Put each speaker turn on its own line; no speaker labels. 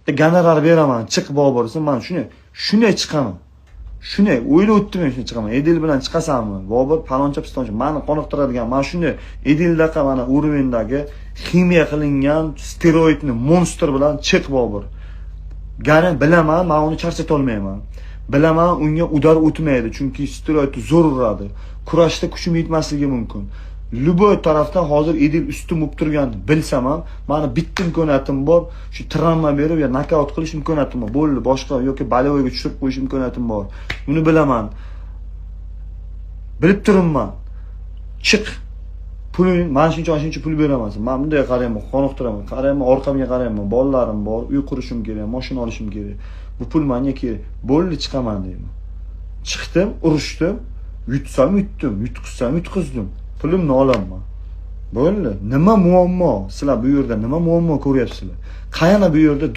Gonorar beraman, chiq, Bobur desa, man shunday shunday chiqaman. Shunday o'ylab o'tdim, men shunday chiqaman. Edil bilan chiqasanmi, Bobur, paloncha pistoncha, mani qoniqtiradigan mana shunday Edildaqa, mana уровень dagi ximiya qilingan steroidni monster bilan chiq, Bobur. Gani bilaman, man uni charchatolmayman. Bilaman, unga удар o'tmaydi, chunki steroidni zo'r uradi. Kurashda kuchim yetmasligi mumkin. Любой tarafdan hozir Edil ustim bo'lib turganini bilsam ham, mani bitta imkoniyatim bor, shu travma berib yo nokaut qilish imkoniyatim bor. Bo'ldi, boshqa yoki болевой ga tushirib qo'yish imkoniyatim bor. Buni bilaman. Bilib turibman. Chiq. Pulini mana shuncha, mana shuncha pul beraman. Man bunday qarayman, qoniqtiraman. Qarayman, orqamga qarayman. Bolalarim bor, uy qurishim kerak, mashina olishim kerak. Bu pul menga kerak. Bo'ldi, chiqaman deyman. Chiqdim, urushdim. Yutsam yutdim, yutqizsam yutqizdim. Pulimni olaman. Bo'ldi. Nima muammo? Sizlar bu yerda nima muammo ko'ryapsizlar? Qayana bu yerda